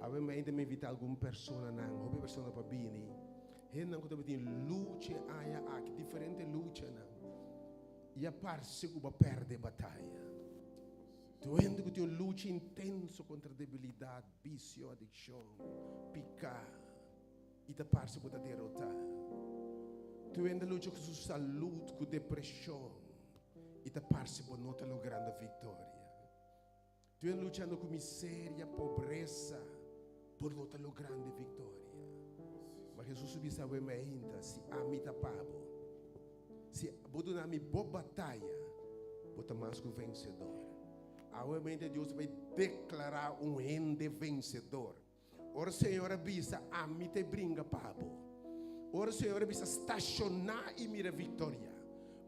Awe mainta mi invitá algun personanan, hopi persona pa bini. Hendenan ku tabatin lucha e aña aki, diferente luchanan. I a parse ku bo a pèrdè e bataya. Tur hende ku tin un lucha intenso kontra debilidat, bisio, adikshon, piká, i ta parse ku bo ta derotá. Tur hende lucha ku su salud, ku depreshon, i ta parse bo no ta logrando viktoria. Tur hende luchando ku miseria, pobresa, bo no ta logrando e viktoria. Ma Hesus a bisa awe mainta, si ami ta pa bo, si bo duna mi bo bataya, bo ta mas ku vensedor. Awe mainta Dios ta bai deklará un hende vensedor. Ora Señor a bisa, Ami ta e bringa pa bo. Ora Señor a bisa, Stashoná i mira viktoria.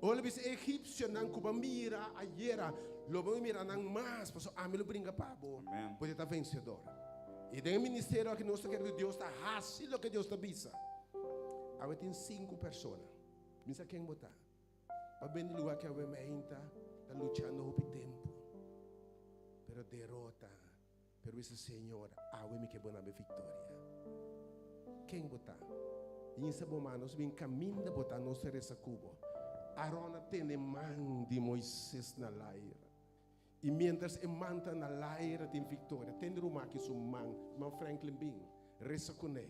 Ora el a bisa, E egipsionan ku bo a mira ayera, lo bo no mira nan mas, pasobra ami lo bringa pa bo, bo ta vensedor. I den e ministerio aki nos ta kere ku Dios ta hasi loke Dios ta bisa. Awe tin sinku persona. Mi sa ken bo ta. Pa bende lugar ku awe meinta ta luchando hopi tempu, pero derota. Pero bisa, Señor, awe mi ke bo na mi victoria. Ken bo ta? Insa bo man, nos bin caminda bo ta, nos ta reza cu bo. Aaron a tene man di Moises na laira. Y mientras e man ta na laira tin victoria. Tende ruman aki su man, ruman Franklin bin, reza cune.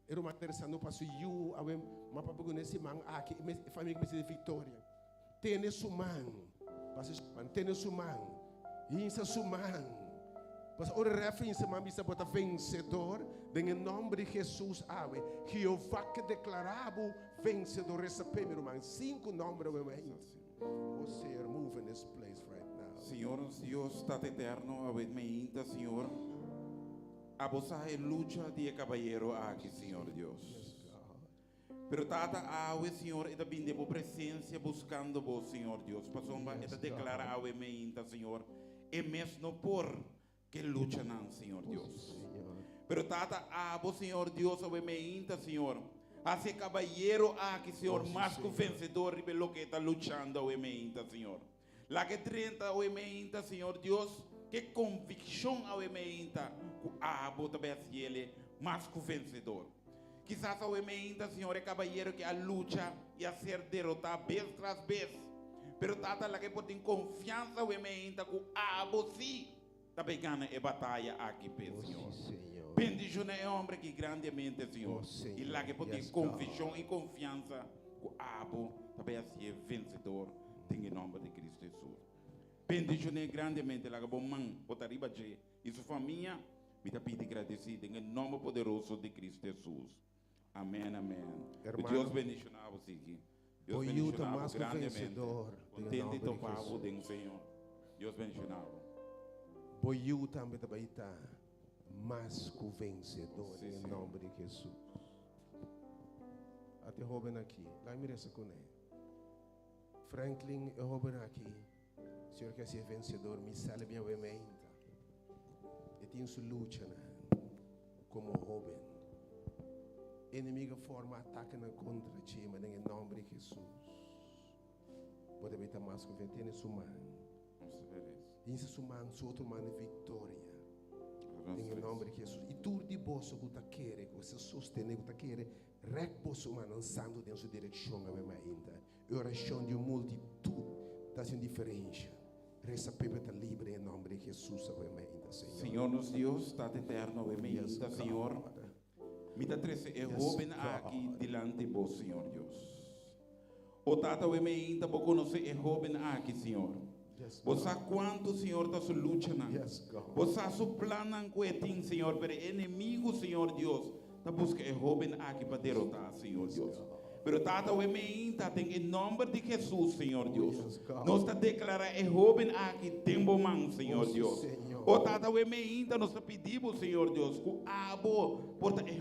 E ruman ta rezando pa su yu, awe ma papia cune siman aki, e famia cu mester di victoria. Tene su man, Pastor Stefan, tene su man, hinsa su man. Pasobra ora ref hinsa man bisa bo ta vencedor den e nomber di Jesus awe. Jehová ke declara bo vencedor. Reza p'e mi ruman. Cinco nomber awe mi a hinsa. Oh Señor, move in this place right now. Señor nos Dios, Tata Eterno, awe mi hinta, Señor, abo sa e lucha di e cabayero aki, Señor Dios. Yes, God. Pero Tata, awe, Señor, e ta bin den bo presencia buscando bo, Señor Dios, pasobra e ta declara awe meinta, Señor, e mes no por ke luchanan, Señor Dios. Pero Tata, abo, Señor Dios, awe meinta, Señor, haci e cabayero aki, Señor, mas cu vencedor riba e loke e ta luchando awe meinta, Señor. Laga e drenta awe meinta, Señor Dios, ke conviccion awe meinta cu abo ta bay haciele mas cu vencedor. Kisas awe meinta, Señor, e cabayero ke a lucha y a ser derota bes tras bes. Pero Tata, laga e por tin confiansa awe meinta cu abo si ta bay gana e bataya aki p'e, Señor. Bendiciona e hombre aki grandemente, Señor, y laga e por tin conviccion y confiansa cu abo ta bay hacié vencedor den e nomber di Cristo Hesus. Bendicion'é grandemente, laga bo man por ta riba dje y su famia. Mi ta pidi gradeci den e nomber poderoso di Cristo Hesus. Amen, amen. Hermano, Dios bendiciona bo, Siki. Dios bo yu ta bendiciona bo mas ku grandemente. vencedor den e Contento y nomber di topa bo Hesus. den Señor. Dios bendiciona bo. Bo yu tambe ta bai ta mas ku vencedor Sí, den e Señor. nomber di Hesus. Ate hoben aki, laga mi reza kuné. Franklin, e hoben aki, Señor ke hasié vencedor, mi sali mi awe meinta. E tin su luchanan como hoben. Enemigo a forma atakenan contra dje, ma den e nomber di Jesus, bo debe ta mas ku ven. Tene su man. Hinsa su man, su otro man di victoria. Den e nomber di Jesus. I tur di boso ku ta kere, ku sa sostene, ku ta kere, Rèk boso mannan santu den su direkshon awe mainta. E orashon di un multitut ta hasi un diferensha. Resa p'e ta libre den e nòmber di Hesus awe mainta, Señor. Señor nos Dios, Tata Eterno, awe mainta, Señor, mi ta trese e hóben aki dilanti Bo, Señor Dios. O Tata, awe mainta Bo konosé e hóben aki, Señor. Bo sa kuantu, Señor, ta su luchanan. Bo sa su plannan ku e tin, Señor, pero e enemigu, Señor Dios, ta buska e hóben aki pa derotá, Señor Dios. Pero Tata, awe meinta, den e nòmber di Hesus, Señor Dios, nos ta deklará e hóben aki den Bo man, Señor Dios. O Tata, awe meinta nos ta pidi Bo, Señor Dios, ku Abo por ta e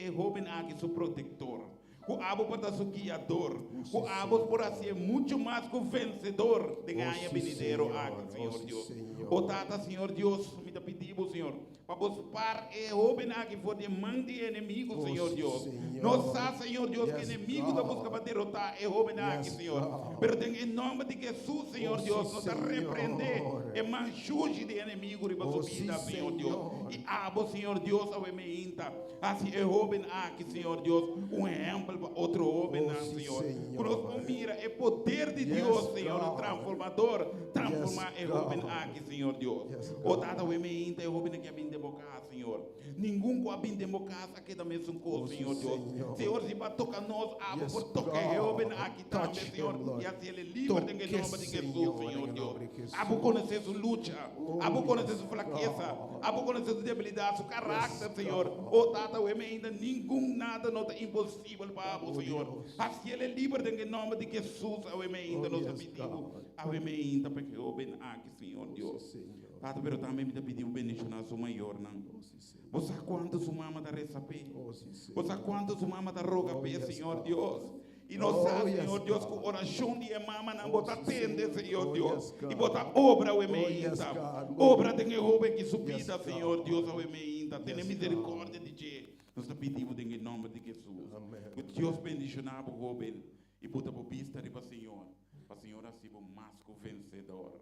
hóben aki su protektor. Ku abo por ta su guiador. Ku abo por hasié muchu mas ku vensedor den e aña binidero aki, Señor Dios. O Tata, Señor Dios, mi ta pidi Bo, Señor. Pa Bo spar e hoben aki for di e man di e enemigu, Oh, Señor sí, Dios. Señor. Nos sa, Señor Dios, ku Yes, enemigu ta God. buska pa derotá e hoben aki, Yes, Señor. God. Pero den e nòmber di Hesus, Señor Oh, sí, Dios, nos ta Señor. reprendé e man shushi di enemigu riba Oh, su sí, bida, Señor Dios. Señor. I abo, Señor Dios, awe meinta, hasi e hoben aki, Señor Dios, un ehèmpel pa otro hobennan, Oh, sí, Señor. Señor. Ku nos por mira e poder di Yes, Dios, Señor, God. transformador, transformá Yes, e hoben God. aki, Señor Dios. Yes, O God. Tata, awe meinta e hobennan ku a bin den bo kas, Señor. Ningun ku a bin den bo kas a keda mesun kos, Oh, sí, Señor Dios. Señor. Señor, si bo a toka nos, abo Yes, por toka e God. hoben aki tambe, Touch him, Señor. Lord. I hasi el liber den e Toke, nomber di Hesus, Señor, Señor en el Dios. nombre de Jesús. Abo konosé su lucha, Oh, abo konosé yes, su flakesa, God. abo konosé su debilidat, su karakter, Yes, Señor. God. O Tata, awe ainda ningun nada no ta imposibel pa abo, Oh, Señor. Dios. Hasi el liber den e nomber di Hesus, awe ainda Oh, nos ta yes, pidi Bo. God. Awe ainda pa e hoben aki, Señor Oh, Dios. sí, Señor. Tata, pero tambe mi ta pidi Bo bendishoná su mayornan. Oh, sí, Señor. Bo sa kuantu su mama ta resa p'e. Oh, sí, Señor. Bo sa kuantu su mama ta roga Oh, p'e, yes, Señor God. Dios. I nos Oh, sa, yes, Señor Dios, God. ku orashon di e mamanan Oh, bo ta sí, tende, Señor. Señor Oh, Dios. yes, God. I bo ta obra awe Oh, yes, meinta. God. Obra den e hoben aki su Yes, bida, God. Señor Dios, awe meinta. Tene Yes, misericordia di dje. Nos ta pidi Bo den e nomber di Hesus. Amen. Ku Dios bendishoná bo, hoben, i pone bo bista riba Señor. Pa Señor hasi bo mas ku vensedor.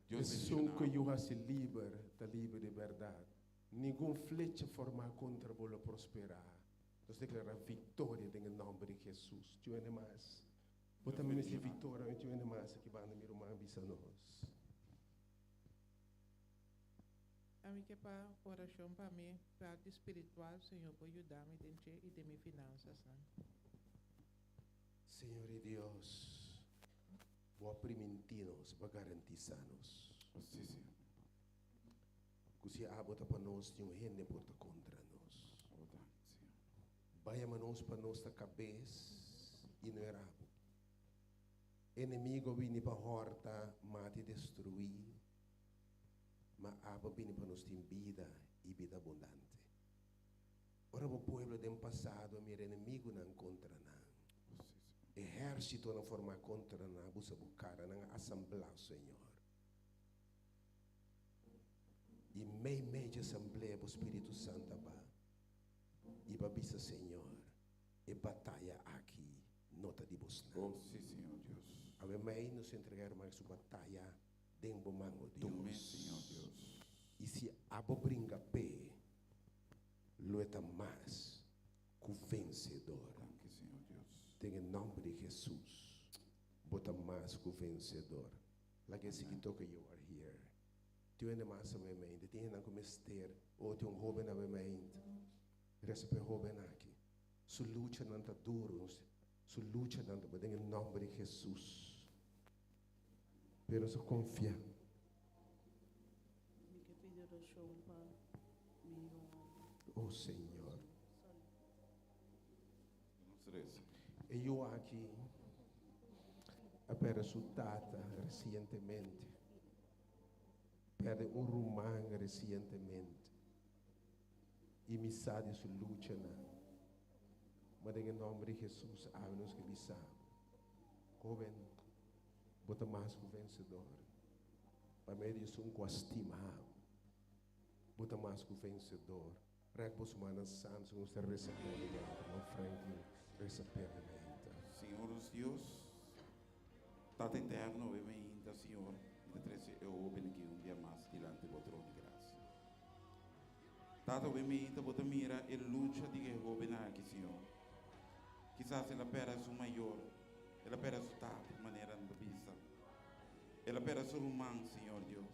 Dios Esun bendishoná ku bo. Yu hasi liber, ta liber di bèrdat. Ningun flecha formá kontra bo lo prosperá. Nos deklará viktoria den e nòmber di Hesus. Tin hende mas? Bo Dios tambe mester bendishoná. viktoria. Tin hende mas aki banda mi ruman bisa nos. Ami ke pa orashon pa mi parti spiritual, Señor por yuda mi den dje i den mi finansasnan. Señor i Dios, Bo a primintí nos, Bo a garantisá nos. Sí, Señor. Ku si Abo ta pa nos, niun hende por ta kontra nos. Abo ta, Señor. Bo a yama nos pa nos ta kabes i no e rabo. Enemigo a bini pa hòrta, mata i destruí, ma Abo a bini pa nos tin bida i bida abundante. Ora bo pueblo den pasado a mira enemigunan kontra nan, ehérsitonan formá kontra nan, a buska bo kara, nan a asamblá, Señor. I meimei dje asamblea bo Spiritu Santu a ba i bo a bisa, Señor, e bataya aki no ta di bosnan. Oh, sí, Señor Dios. Awe mei nos entregá e ruman su bataya den bo man, o Tum'é, Dios. Señor Dios. I si abo bringa p'e, lo e ta mas ku vensedor. Danki, Señor Dios. Den e nòmber di Hesus, bo ta mas ku vensedor. Laga e sigui toka You Are Here. Tin hende mas awe mente. Tin hendenan ku mester. Oh, tin un hóben awe mente. Resa pa e hóben aki. Su luchanan ta duru. Su luchanan ta den e nòmber di Hesus. Pero nos a konfia. Mi ke pidi orashon pa mi yu aki. Oh Señor. Nos resa. E yu aki a perde su tata resientemente. Perde un ruman resientemente. I mi sa di su luchanan. Ma den e nòmber di Hesus awe nos ke bisa bo, Hóben, bo ta mas ku vensedor. Pa medio di esun ku a stima bo, bo ta mas ku vensedor. Rèk bo su mannan santu segun nos ta resa p'e mente. Herman Franklin resa p'e mente. Señor nos Dios, Tata Eterno, awe mainta, Señor, mi ta trece e hoben aki un bia mas dilanti bo trono di gracia. Tata, awe mainta bo ta mira e lucha di e hoben aki, Señor. Kisas el a perde su mayor, el a perde su tata, manera nan ta bisa. El a perde su ruman, Señor Dios.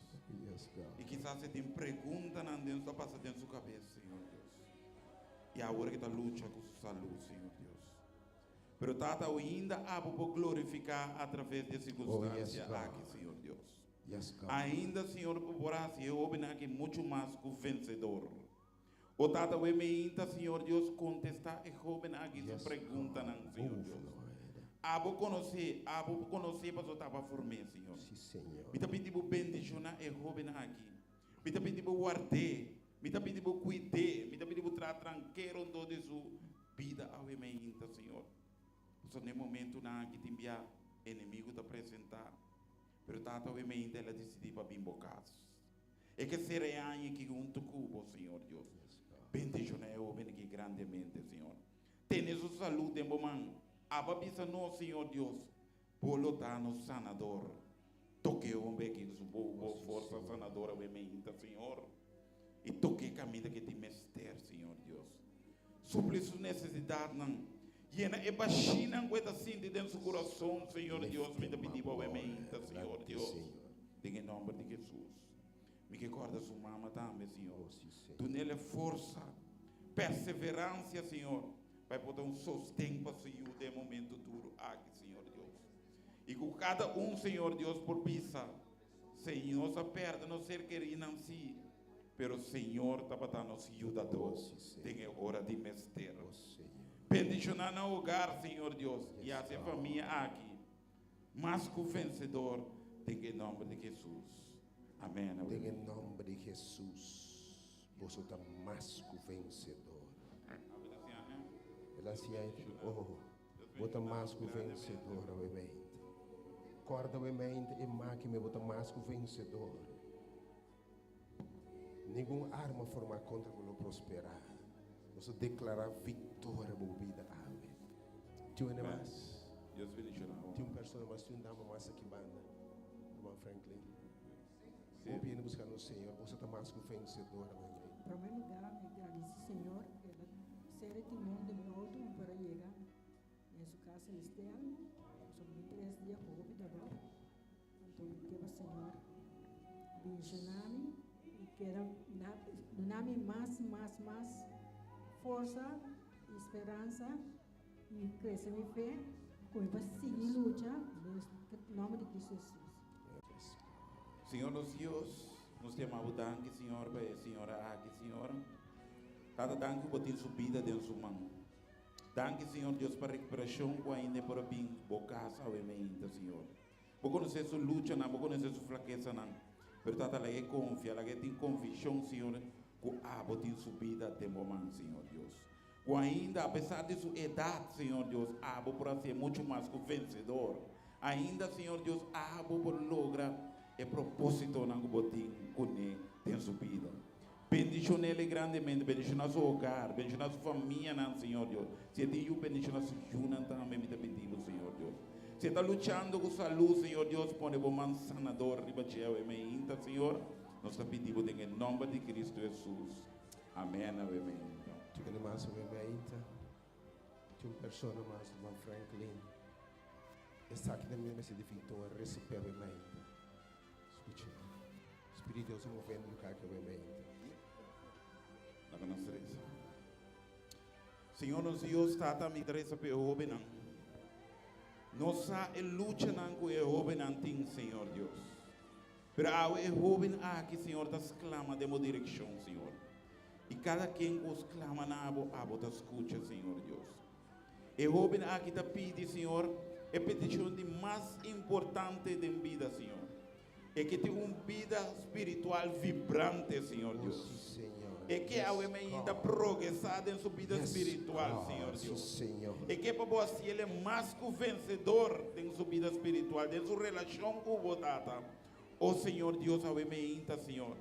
Yes, God. I kisas e tin preguntanan den ta pasa den su kabes, Señor Dios. I awor ke ta lucha ku su salú, Señor Dios. Pero Tata, ainda abo por glorifiká a traves di e sirkunstansia God. aki, Señor Dios. Yes, God. Ainda, Señor, por hasi e hóbennan aki muchu mas ku vensedor. O Tata, awe meinta, Señor Dios, kontestá e hóben aki su Yes, preguntanan, God. Señor Move, Dios. Lord. Abo konosé, abo konosé pasobra tabata form'é, Señor. Sí, Señor. Mi ta pidi Bo bendishoná e hóben aki. Mi ta pidi Bo ward'é. Mi ta pidi Bo kuid'é. Mi ta pidi Bo traha tranké rondó di su bida awe meinta, Señor. Pasobra n'e momentunan aki tin bia enemigu ta presentá. Pero Tata awe meinta el a disidí pa bin Bo kas. E ke sera e aña aki huntu ku bo, Señor Dios. Bendishoná e hóben aki grandemente, Señor. Tene su salú den bo man. Abo a bisa nos, Señor Dios, Bo lo ta nos sanador. Toke e homber aki ku su bo bo forsa sanador awe meinta, Señor. I toke e kaminda ku e tin mester, Señor Dios. Supli su nesesidatnan. Yena e bashinan ku e ta sinti den su kurason, Señor Dios. Mi ta pidi bo awe meinta, Señor Dios. Den e nòmber di Hesus. Mi ke kòrda su mama tambe, Señor. Dun'el e forsa, perseveransia, Señor, pa e por ta un sosten pa su yu den e momento duru aki, Señor Dios. I ku kada un, Señor Dios, por bisa, Señor, nos a pèrdè nos ser kerínan, sí, pero Señor tabata nos yudadó den e ora di mester. Bendishoná nan hogar, Señor Dios, i hasi e famia aki mas ku vensedor den e nòmber di Hesus. Amèn. Den e nòmber di Hesus, boso ta mas ku vensedor. El a siña oh, bo ta mas ku vensedor awe mente. Kòrda awe mente e mákina bo ta mas ku vensedor. Ningun arma formá kontra bo lo prosperá. Nos ta deklará viktoria bo bida awe. Tin un hende mas? Dios bendiciona bo. Tin un persona mas, tin un dama mas aki banda. Ruman Franklin. Hopi hende buscando Señor. Boso ta mas cu vencedor awe noite. En primer lugar, mi gradisi Señor el a ser e timon di mi auto mi por a yega den su cas celestial. Pasobra mi tres dia cu hopi dolor. Anto mi ke pa Señor bendiciona mi y keda duna mi mas mas mas forsa y speransa y crece mi fe cu mi pa sigui lucha den nomber di Cristo Jesus. Señor nos Dios, nos ta yama bo danki, Señor, pa e señora aki, Señor. Tata, danki ku bo tin su bida den su man. Danki, Señor Dios, pa recuperacion ku ainda e por a bin bo cas awe meinta, Señor. Bo konosé su luchanan, bo konosé su flakesanan. Pero Tata, laga e konfia, laga e tin konvikshon, Señor, ku abo tin su bida den bo man, Señor Dios. Ku ainda, apesar di su edat, Señor Dios, abo por hasié muchu mas ku vensedor. Ainda, Señor Dios, abo por logra e propósitonan ku bo tin kuné den su bida. Bendishon'é grandemente, bendishoná su hogar, bendishoná su famianan, Señor Dios. Si e tin yu, bendishoná su yunan tambe, mi ta pidi bo, Señor Dios. Si e ta luchando ku salú, Señor Dios, pone bo man sanador riba dje awe meinta, Señor. Nos ta pidi bo den e nòmber di Cristo Hesus. Amèn, awe meinta. Tin un mas awe meinta. Tin un persona mas, Ruman Franklin. Esaki ta mester di victoria, recibe awe meinta. Skucha. Spiritu Dios a move den lugar aki awe meinta. Laga nos resa. Señor nos Dios, Tata, mi ta resa pa e hobennan. Nos sa e luchanan ku e hobennan tin, Señor Dios. Pero awe e hoben aki, Señor, ta sklama den bo direkshon, Señor. I kada ken ku sklama na abo, abo ta skucha, Señor Dios. E hóben aki ta pidi, Señor, e petishon di mas importante den bida, Señor. E ke tin un bida spiritual vibrante, Señor Dios. E ke awe mainta progresá den su bida spiritual, Señor Dios. E ke pa bo hasiel e mas ku vensedor den su bida spiritual, den su relashon ku bo, Tata. O Señor Dios, awe mainta, Señor,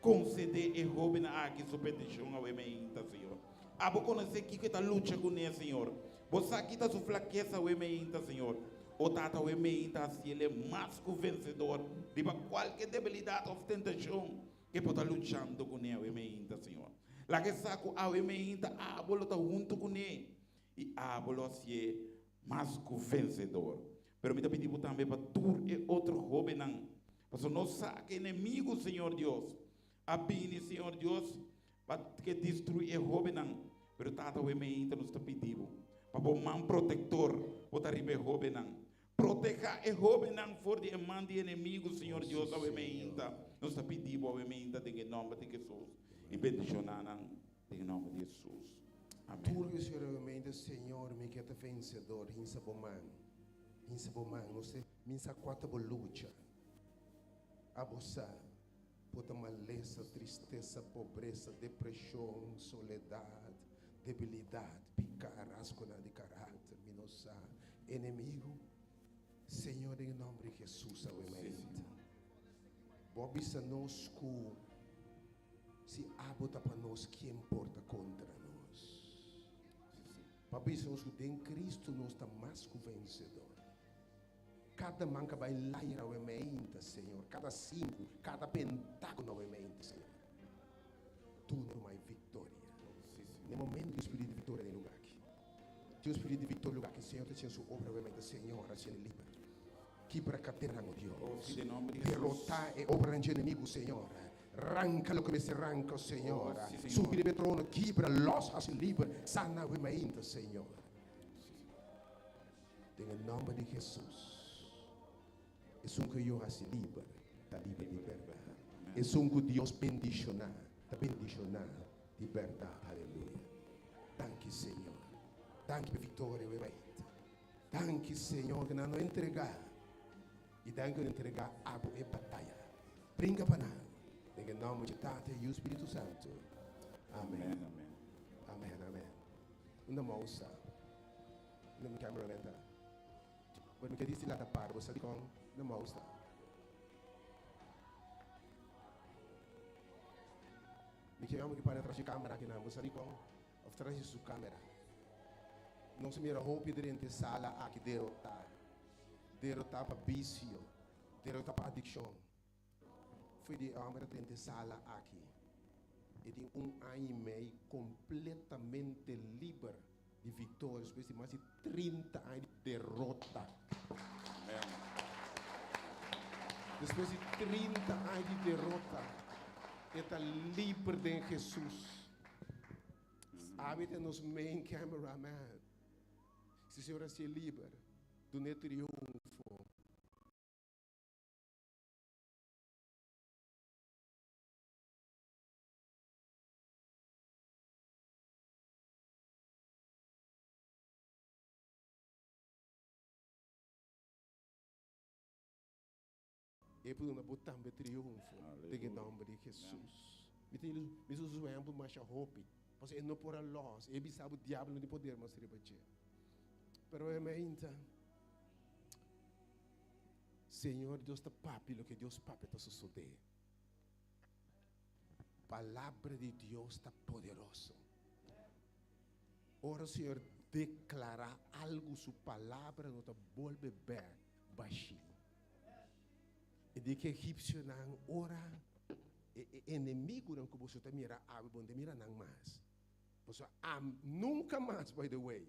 konsedé e hóben aki su petishon awe mainta, Señor. Abo konosé kiko e ta lucha kuné, Señor. Bo sa ki ta su flakesa awe meinta, Señor. O Tata, awe meinta hasiel e mas ku vensedor riba kualke debilidat òf tentashon ku e por ta luchando kuné awe meinta, Señor. Laga e sa ku awe meinta abo lo ta huntu kuné i abo lo hasié mas ku vensedor. Pero mi ta pidi bo tambe pa tur e otro hóbennan, pasobra nos sa ku e enemigu, Señor Dios, a bini, Señor Dios, Pa ke destrui e hobennan. Pero Tata awe meinta nos ta pidi bo pa bo man protector bo ta riba e hobennan. Proteha e hobennan for di e man di enemigo, Señor Dios, awe meinta nos ta pidi bo awe meinta den e nomber di Jesus y bendiciona nan den e nomber di Jesus. Amen. Tur cu Señor awe meinta, Señor, mi ke ta vencedor, hinsa bo man, hinsa bo man, no se, mi sa cua ta bo lucha, abo sa. Por ta malesa, tristesa, pobresa, depreshon, soledat, debilidat, piká, rasgonan di karakter, mi no sa, enemigu. Señor, den e nòmber di Hesus awe mainta, Bo a bisa nos ku. Si abo ta pa nos, ken por ta kontra nos? Pa bisa nos ku den Kristu nos ta mas ku vensedor. Kada man ka bai laira awe meinta, Señor. Kada sinku, kada pentágono awe meinta, Señor. Duna mai viktoria. Na e momento tin spiritu di viktoria den e lugar aki. Tin un spiritu di viktoria den e lugar aki. Señor ta haciendo su obra awe meinta. Señor, haciendo liber. Kibra kadenanan, o Dios. Derotá e obranan dje enemigu, Señor. Ranka loke mester ranka, o Señor. Subi riba e trono, kibra, lòs, hasi liber, sana awe mainta, Señor. Den e nòmber di Hesus, esun ku yo hasi liber, ta liber di bèrdat. Esun ku Dios bendishoná, ta bendishoná di bèrdat. Aleluya. Danki, Señor. Danki pa e viktoria awe mainta. Danki, Señor, ku nan no entregá. I danki ku nan entregá abo e bataya. Bringa pa nan. Den e nòmber di Tata, Yu, Spiritu Santu. Amen. Amen, amen. Unda mousa? Unda mi cameraman ta? Bueno, mi ke dici lata para, bo sa dikon? Unda mouse ta? Mi ke homber ki para tras di camera akinan, bo sa dikon? Of tras di su camera. Nos a mira hopi drenta e sala aki derotá. Derotá pa bisio, derotá pa adikshon. Foi di e homber a drenta e sala aki. E tin un aña i mei completamente liber di victoria despues di mas di 30 aña di derota. Despues di 30 aña di derota, e ta liber den Jesus. Abi ta nos main camera man. Si Señor hacié liber, dun'é triunfo. E por duna bo tambe triunfo den e nomber di Jesus. Mi ta mi usa su ehempel masha hopi, pasobra e no por a los, e bisa bo diabel no tin poder mas riba dje. Pero e meinta, Señor Dios ta papia loke Dios papia ta sosode. Palabra di Dios ta poderoso. Ora Señor declara algo, su palabra no ta bolbe bek bashi. E di ke egipcionan ora e, e enemigunan ku boso ta mira awe, bo no ta mira nan mas. Pasobra am nunca mas, by the way.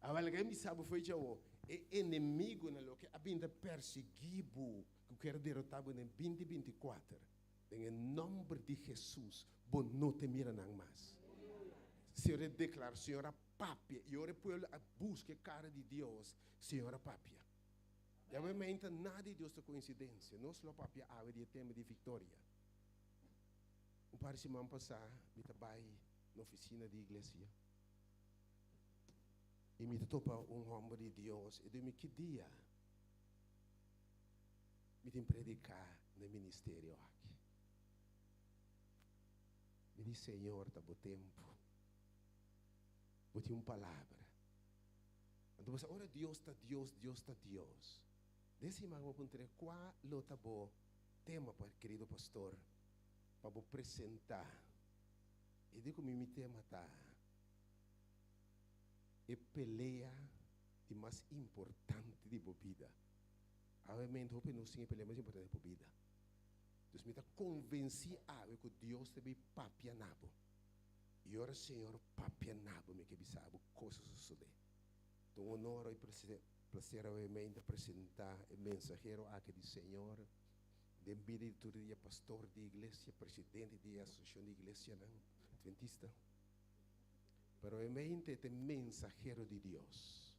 Awel ke mi sa bo fecha awo, e enemigunan loke a bin ta persiguí bo, ku kier derotá bo den 2024, Den e nomber di Jesus, bo no te mira nan mas. Señor a declara, Señor a papia. Y ora e pueblo a busca e cara di Dios, Señor a papia. Y awe meinta nada di Dios ta coincidencia. Nos lo papia awe di e tema di victoria. Un par di siman pasá mi ta bai na oficina di iglesia. Y mi ta topa un homber di Dios. E di mi, ki dia Mi tin prediká na e ministerio aki. Mi di, Señor, ta bo tempu. Bo tin un palabra. Anto bo sa, ora Dios ta Dios, Dios ta Dios. Den siman bo puntr'é, Kua lo ta bo tema, kerido pastor, pa bo presentá? E di ku mi, Mi tema ta e pelea di mas importante di bo bida. Awe hopi nos tin e pelea mas importante di bo bida. Dus mi ta konvensí awe ku Dios ta bin papia na bo. I ora Señor papia na bo, mi ke bisa bo kos a sosodé. Ta un honor i plaser awe ta presentá e mensahero aki di Señor den bida di tur dia, pastor di iglesia, presidente di asosiashon di iglesianan adventista. Pero awe ta e mensahero di Dios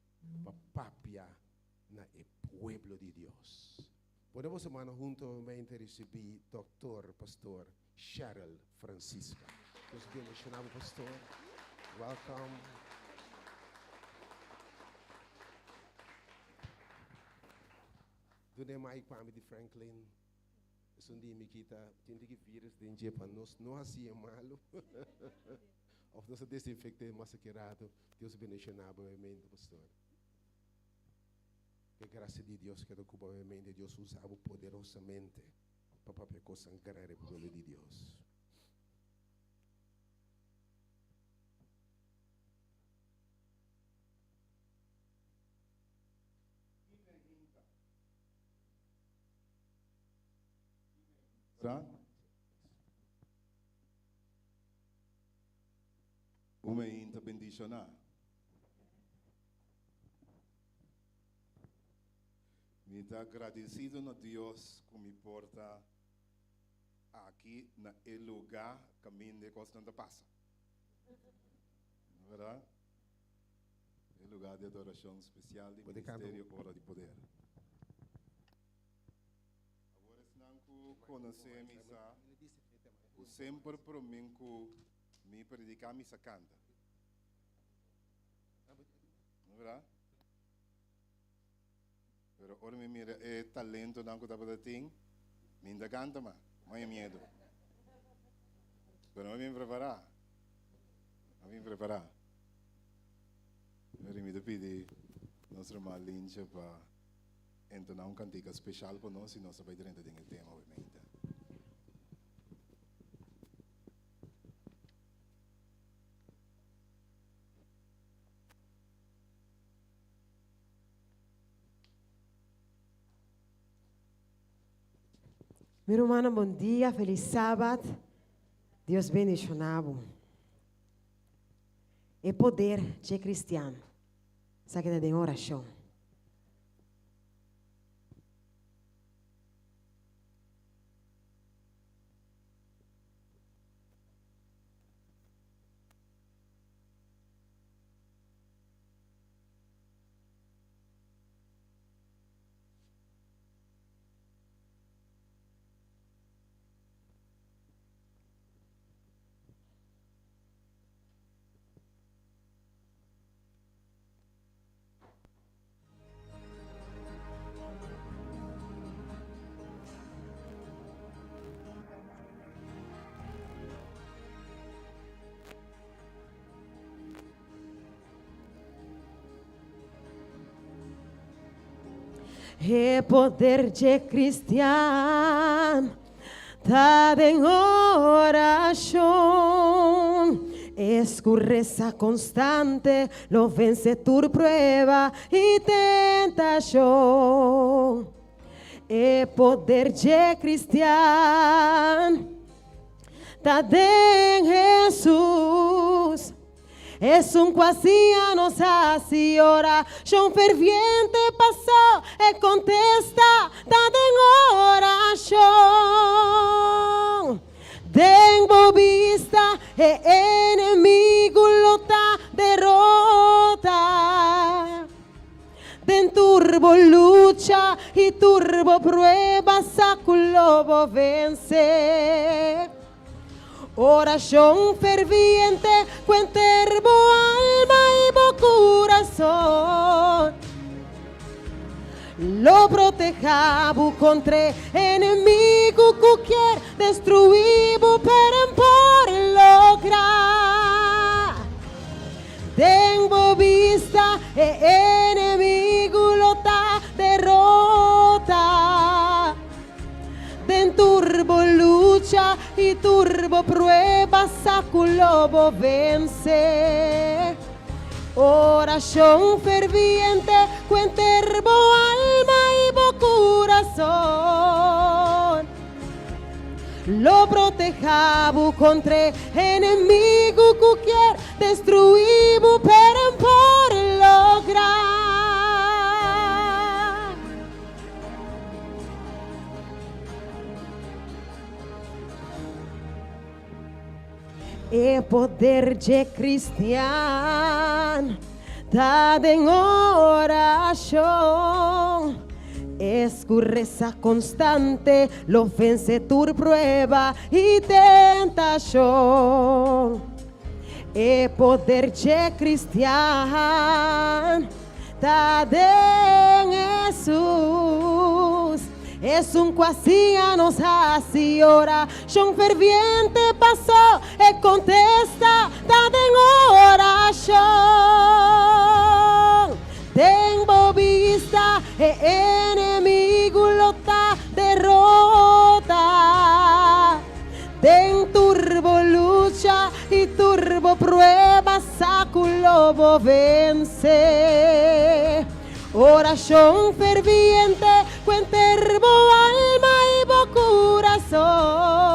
pa papia na e pueblo di Dios. Pone boso mano hunto nuevamente ricibi Doctor Pastor Cheryl Francisca. Dios bendiciona bo Pastor. Welcome. Duna e mic pa mi di Franklin. Esun di mi kita tin tiki virus den dje pa nos no haci e malo. Of nos a desinfecte mas aki rato. Dios bendiciona bo nuevamente Pastor. E gracia di Dios keda cu bo obviamente Dios usa bo poderosamente pa papia cosnan grandi pa pueblo di Dios. Sa? Un meinta bendishoná. Mi ta agradesido na Dios ku mi por ta aki na e lugá kaminda e kosnan ta pasa. No bèrdat? E lugá di adorashon spesial di Ministerio Ora di Poder. Awor esnan ku konosé mi sa ku semper promé ku mi prediká mi sa kanta. No bèrdat? Pero ora mi mira e talentonan ku tabata tin, mi no ta kanta mas, mi haña miedu. Pero mi a bin prepará, mi a bin prepará. Pero mi ta pidi nos ruman Linche pa entoná un kantika speshal pa nos i nos ta bai drenta den e tema obviamente. Mi rumannan bon dia, felis sabat. Dios bendiciona bo. E poder dje cristian sa keda den oracion. E poder dje cristian ta den oracion. Es cu reza constante lo vence tur prueba y tentacion. E poder dje cristian ta den Jesus. Esun ku a siña nos hasi orashon ferviente pasó e kontesta ta den orashon. Den bo bista e enemigu lo ta derota. Den tur bo lucha i tur bo prueba sa ku lo bo vense. Orashon ferviente ku enter bo alma i bo kurason lo protehá bo kontra e enemigu ku kier destruí bo, pero en por logra. Den bo bista e enemigu lo ta derota. Den tur bo lucha i tur bo prueba sa ku lo bo vense. Orashon ferviente ku enter bo alma i bo kurason lo proteha bo kontra e enemigu ku kier destruí bo, pero en por logra. E poder dje cristian ta den oracion. Es cu reza constante lo vence tur prueba y tentacion. E poder dje cristian ta den Hesus. Esun ku a siña nos hasi orashon ferviente pasó e kontesta ta den orashon. Den bo bista e enemigu lo ta derota. Den tur bo lucha i tur bo prueba sa ku lo bo vense. Orashon ferviente ku enter bo alma i bo kurason. kurason.